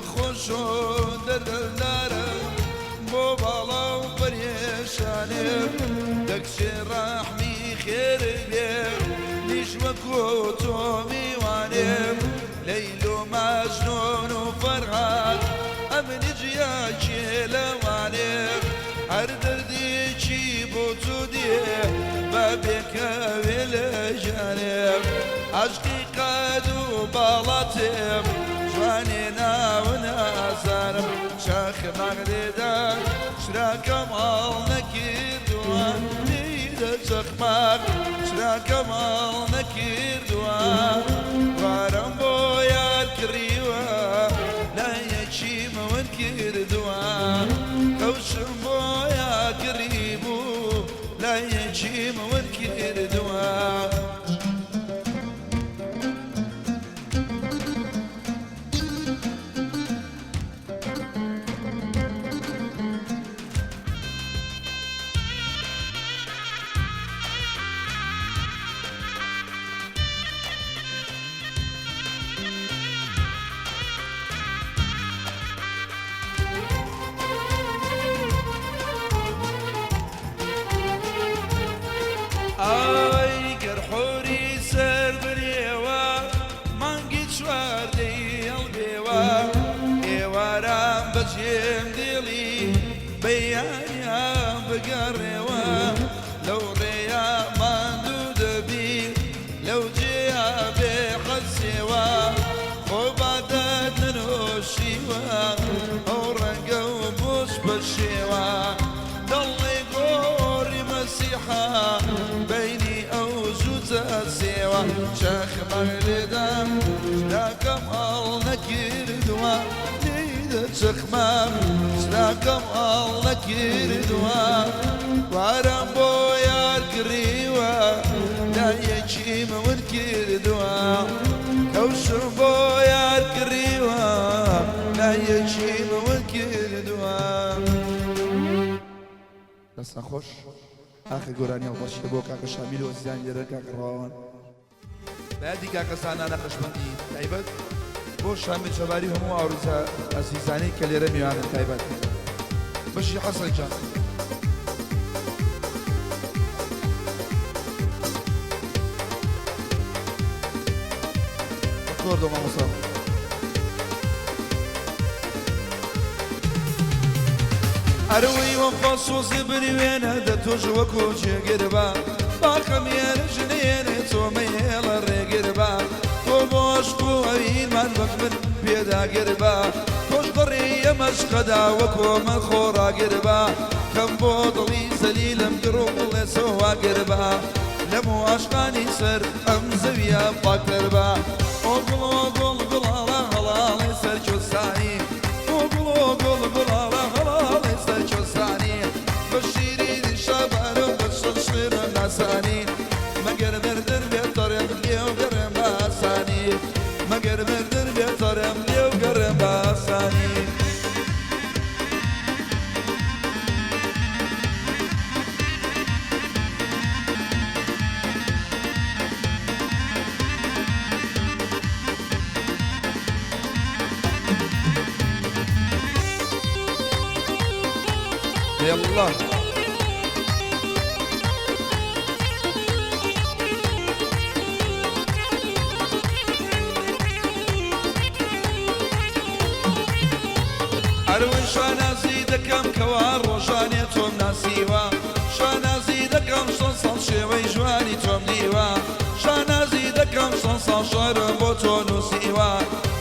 دڵخۆش و دەردەدارم بۆ باڵا و پەرێشانم دەکشێ ڕەحمی خێرت بێ منیش وەکو تۆ میوانم لەیل و مەجنون و فەرهاد ئەمنی جیا کێ لەوانم هەر دەردێکی بۆ تۆ دێ با بێکەوێ لە ژیانم عەشقی قەد و باڵاتم جوانێ ناو نازانم چەخماخ لێدان چراکەم هەڵنەکردووە دیدە چەخماخ چراکەم هەڵنەکردووە وارم بۆ یار کڕیوە لایەکیم ون کردووە کەوشم بۆ یار کڕیبوو لایەکیم ون کردووە. ئای گەر حۆری سەر برێوە مانگی چواردەی هەڵبێوە ئێواران بەجێم دێڵی بەیانیان بگەڕێوە لەو ڕێیا ماندوو دەبی لەو جێیا بێ حەسێوە خۆ بادەت نەنۆشیوە ئەو ڕەنگە و بۆچ پەشێوە دەڵێ گۆڕی مەسیحا بەینی ئەو جووتە سێوە چەخماخ لێدام چراکەم هەڵنەکردووە دیدە چەخماخ چراکەم هەڵنەکردووە وارم بۆ یار کڕیوە لایەکیم ون کردووە کەوشم بۆ یار کڕیوە لایەکیم ون کردووە. دەستان خۆش ئاخر گۆرانی هەڵبەشیە بۆ کاکە شامیل و ئەزیزانی لێرە کاکە ڕاوان. بەیادی کاکە زانا نەقشبەندی تایبەت بۆ شامیل جەباری و هەموو ئاوریزە ئەزیزانەی کە لێرە میوانن تایبەت بژی حەسەن گیان. زۆر مامۆستا. ئەروەی وەفا سۆزی بریوێنە دە تۆش وەکۆ جێگر بە باخەمێنە ژنێنێ تۆ مەهێڵە ڕێگر بە تۆ بۆ عەشق و ئەوینمان وەک من پێداگر بە تۆش بەڕێی ئەم عەشقەدا وەکۆ من خۆڕاگر بە کەم بۆ دڵی زەلیلم گڕ و بڵێسەوە گر بە لەم و عاشقانی سەر ئەم زەویە پاکتر بە ئۆ گوڵ ئۆ گوڵ گوڵاڵە هەڵاڵی سەر کوێستانی ئۆ گوڵ ئۆ گوڵ گوڵاڵە هەڵاڵی سەر کوێستانی بە شیرینی شابانم بە شڕشڕم ناسانی مەگەر مردن بێت تەڕێم لێو گەڕێم بە ئاسانی مەگەر مردن بێت تەڕێم لێو گەڕێم بە ئاسانی. يلا ئەروەی شانازی دەکەم کەوا ڕۆژانێ تۆم ناسیوە شانازی دەکەم شەن ساڵ شێوەی جوانی تۆم دیوە شانازی دەکەم شەن ساڵ شعرم بۆ تۆ نووسیوە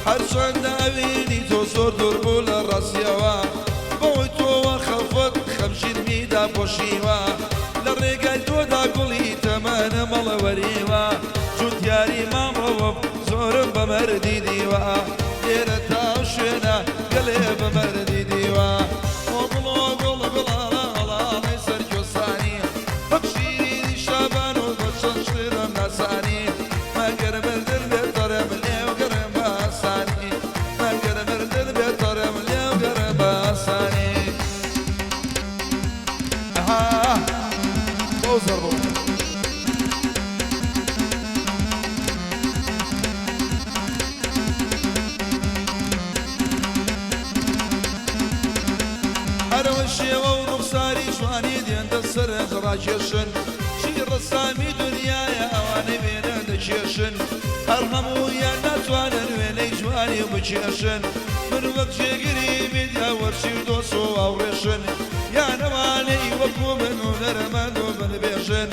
هەرچەندە ئەوینی تۆ زۆر دوور بوو لە ڕاستیەوە بەهۆی تۆوە خەفەت خەمژینمی داپۆشیوە لە ڕێگای تۆدا گوڵی تەمەنم هەڵوەریوە جوتیاری مام ڕەوف زۆرم بە مەردی دیوە لێرە تا شوێنە گەلێ بە مەردی دیوە ئۆ گوڵ ئۆ گوڵ گوڵاڵە هەڵاڵەی سەر کوێستانی وەک شیرینی شابان و بە چەند شترم ناسانی مەگەر مردن بێت تەڕێم لێو گەڕێم بە ئاسانی مەگەر مردن بێت تەڕێم لێو گەڕێم بە ئاسانی ئەها بەو زەڕ ڕاکێشن چی ڕەسامی دنیایە ئەوانەی وێنە دەکێشن هەر هەموویان ناتوانن وێنەی جوانی بکێشن من وەک جێگری میدیا وەرچی و دۆست و هاوڕێشن یان ئەوانەی وەکو من هونەرمەند و بنبێژن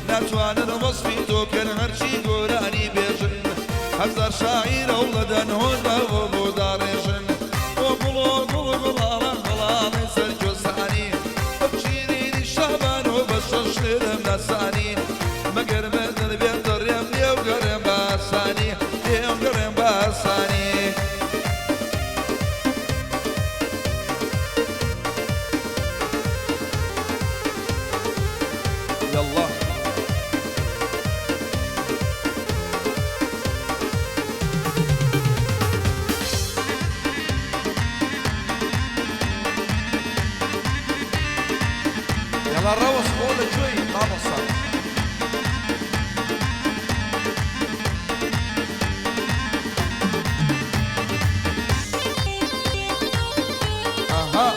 ناتوانن وەسفی تۆ کەن هەرچی گۆرانی بێژن هەزار شاعیر هەوڵدەدەن هۆنراوە بۆ داڕێژن بۆ گوڵۆ گوڵ گوڵاڵە گوڵاڵەی سەر کوێستانی وەک شیرینی شابان و بە شەش شێرم ناسانی مەگەر مردن بێتە ڕێم لێو گەڕێم بە ئاسانی لێو گەڕێم بە ئاسانی. یەڵڵا. یەڵا ڕەوەز خۆ لە کوێی مامۆستا؟ ئەها.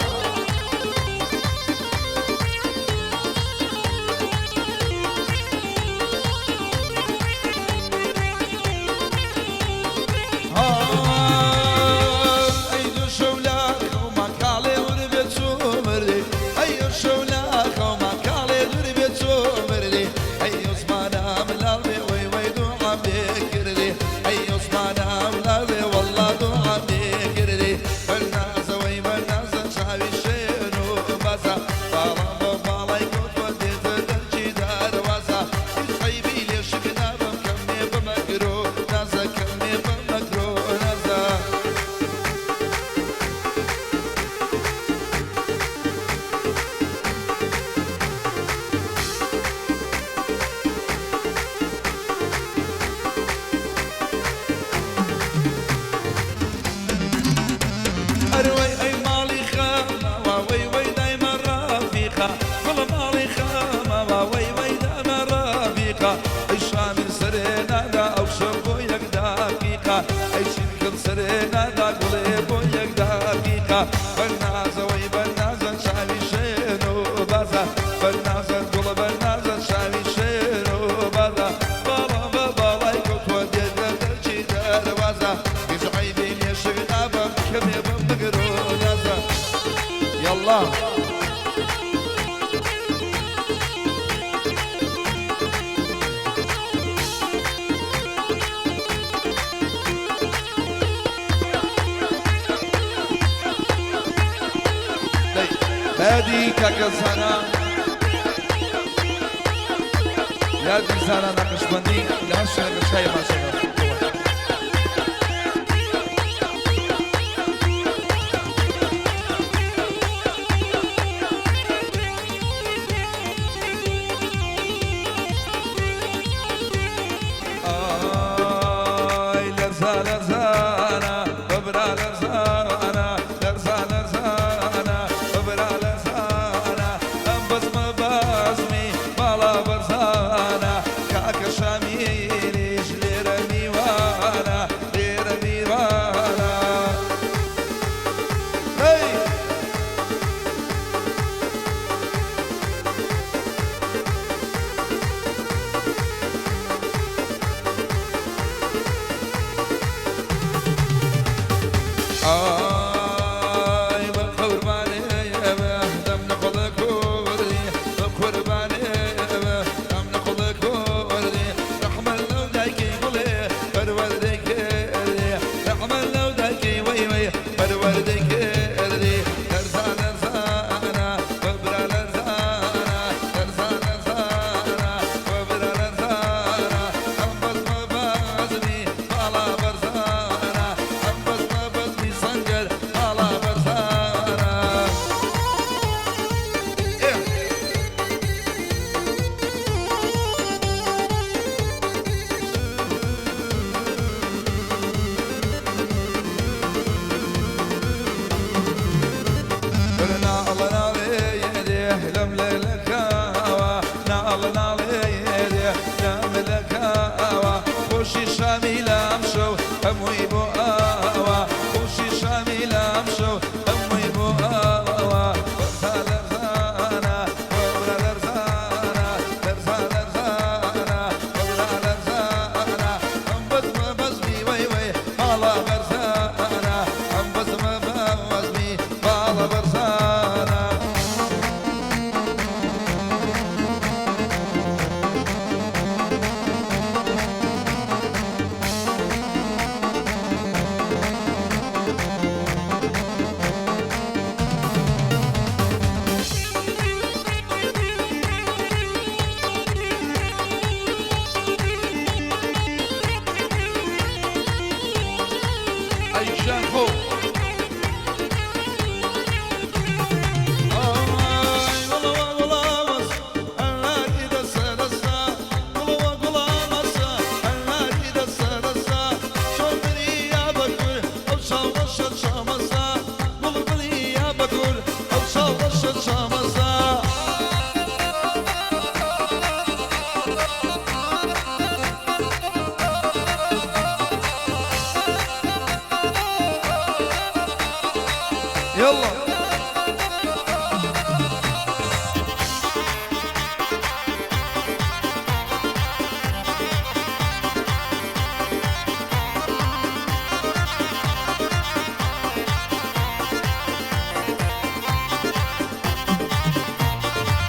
ئەی دوو شەو لە خەوما کاڵێ ور بێ چۆ مردی ئەی ئەو شەو لە خەوما کاڵێ دوور بێ چۆ مردی ئەی ئۆسمانام لاڵ بێ وەی وەی دوعام لێ کردی ئەی ئۆسمانام لاڵ بێ وەڵڵا دوعام لێ کردی بەرنازە وەی بەرنازە چاوی شێن و بازە باڵام بە باڵای کەوتوە دێتە دەرکی دەروازە هیچ عەیبی لێ شک نابەم کەمێ بمەگرۆ نازە کەمێ بمەگرۆ نازە. ئەروەی ئەی ماڵی خەماوە وەی وەی دایمە ڕەفیقە گوڵە ماڵی خەماوە وەی وەی دایمە ڕەفیقە ئەی شامیر سەرێ نادا ئەو شەو بۆ یەک دەقیقە ئەی چیرکم سەرێ نادا گوڵێ بۆ یەک دەقیقە بەرنازە وەی بەرنازە چاوی شێن و بازە بەرنازە گوڵە بەرنازە چاوی شێن و بازە باڵام بە باڵای کەوتووە دێت لە دەرکی دەروازە هیچ عەیبی مێشک نابەم کەمێ بم بگرۆ نازە یەڵڵا. دەی بەیادی کاکە زانا یادی زانا نەقشبەندی لە هەر شوێنێک چای ماچەکە. ئای لەرزە لەرزانە بەبرا لەرزانە لەرزە لەرزانە بەبرا لەرزانە ئەم بەزمە بەزمی باڵا بەرزانە کاکە شامیلیش لێرە. يلا.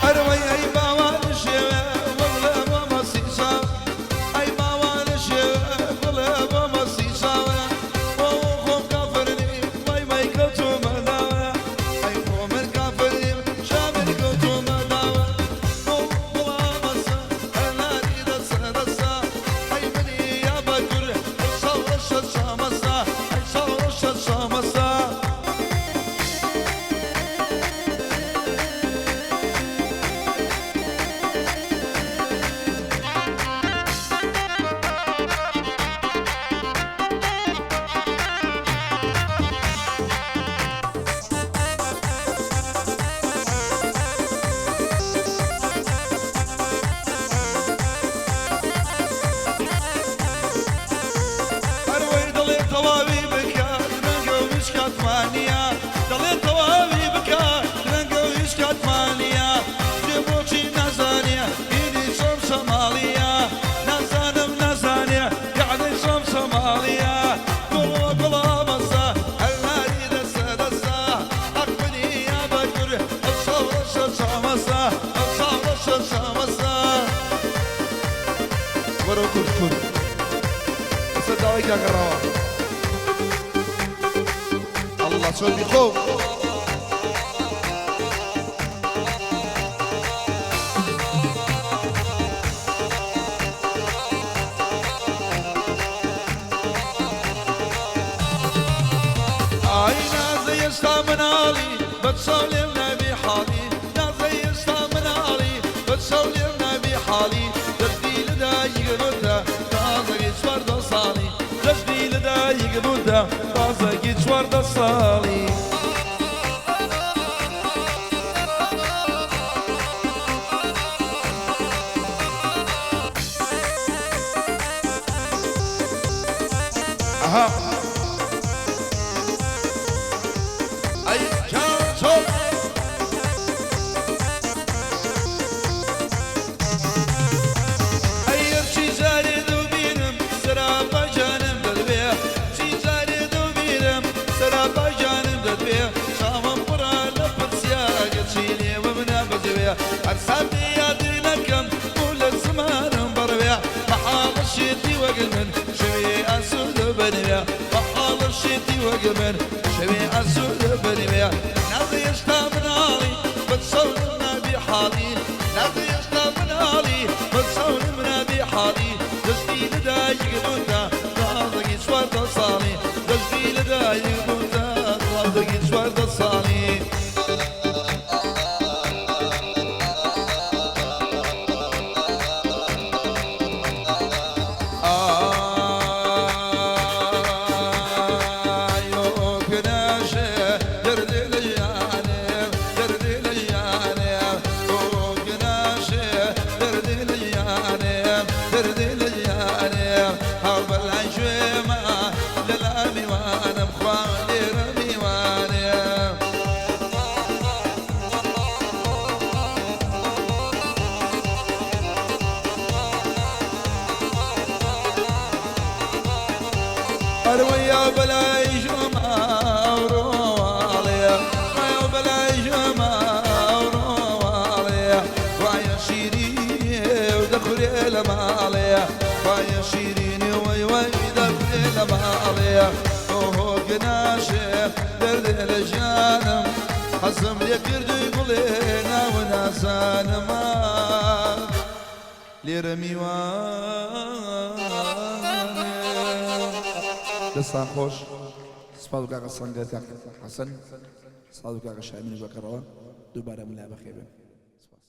ئەروەی ئەی باوان شێوێ بڵێ بۆ مەسی چاو، ئەی باوان شێوێ بڵێ بۆ مەسی چاوێ، بۆ خۆم کافر نیم وای وای کەوتومە داوێ، ئەی خۆ من کافر نیم شامل کەوتومە داوێ، بۆ بڵامەسە هەناری دەسە دەسە، ئەی منی یا بە کور ئەی چاو ڕەشە چامەسە، ئەی چاو ڕەشە چامەسە. هەروەی دەڵێ تەواوی بکە درەنگە و هیچ کاتمان نییە، دەڵێ تەواوی بکە درەنگە و هیچ کاتمان نییە، دێ بۆچی نازانێ هینی چۆن شەماڵیە، نازانم نازانێ یەعنی چۆن شەماڵیە، گوڵ گوڵامەسە هەر ناری دەسە دەسە، حەق منی یا بە کور ئەو چاو ڕەشە چامەسە، ئەو چاو ڕەشە چامەسە. وەرەو کورد کورد لەسەر داوای کاکە ڕەوا ئەڵڵا چۆن بیخۆ. ئای نازە ئێستا مناڵی بە چاو لێم نابی حاڵی، نازە ئێستا مناڵی بە چاو لێم نابی حاڵی، دەستی لەدایک بووتە تازەگی 14 ساڵی، دەستی لەدایک بووتە تازەگی 14 ساڵی. ئەها ئەی چاو ئەی هەرچی جارێ دەوبینم سەراپا گیانم دەدوێ، چی جارێ دەوبینم سەراپا گیانم دەدوێ، چاوم پڕە لە پرسیارگە چی لێوە منە بجوێ، هەر ساتێ یادی نەکەم بۆ لە زمانم بڕوێ، بەحاڵە شێتی وەک من شەوێ ئاسوودە بنوێ، بەحاڵە شێتی وەک من شەوێ ئاسوودە بنوێ، نازە هێشتا مناڵی بە چاو نابی حاڵی، نازە هێشتا مناڵی بە چاو نابی حاڵی، دەستی لەدایک بووتە تازەگی 14 ساڵی، دەستی لەدایک بووتە تازەگی 14 ساڵی. ئەروەیا بەلای ژۆما ڕۆواڵێ، وایە بەلای ژۆما ڕۆواڵێ، وایە شیرینێ و دەخورێ لە ماڵێ، وایە شیرینێ وەی وەی دەخورێ لە ماڵێ، ئۆهۆ گناشێ دەردێ لە ژیانم، حەزم لێ کردووی گوڵێ ناوە نازانمە لێرە میوانێ. دەستان خۆش، سپاس کاکە سەنگەر، کاکە حەسەن، سپاس کاکە شامینی بەکەڕەوە. دووبارە ملا بەخێر بێن. سپاس.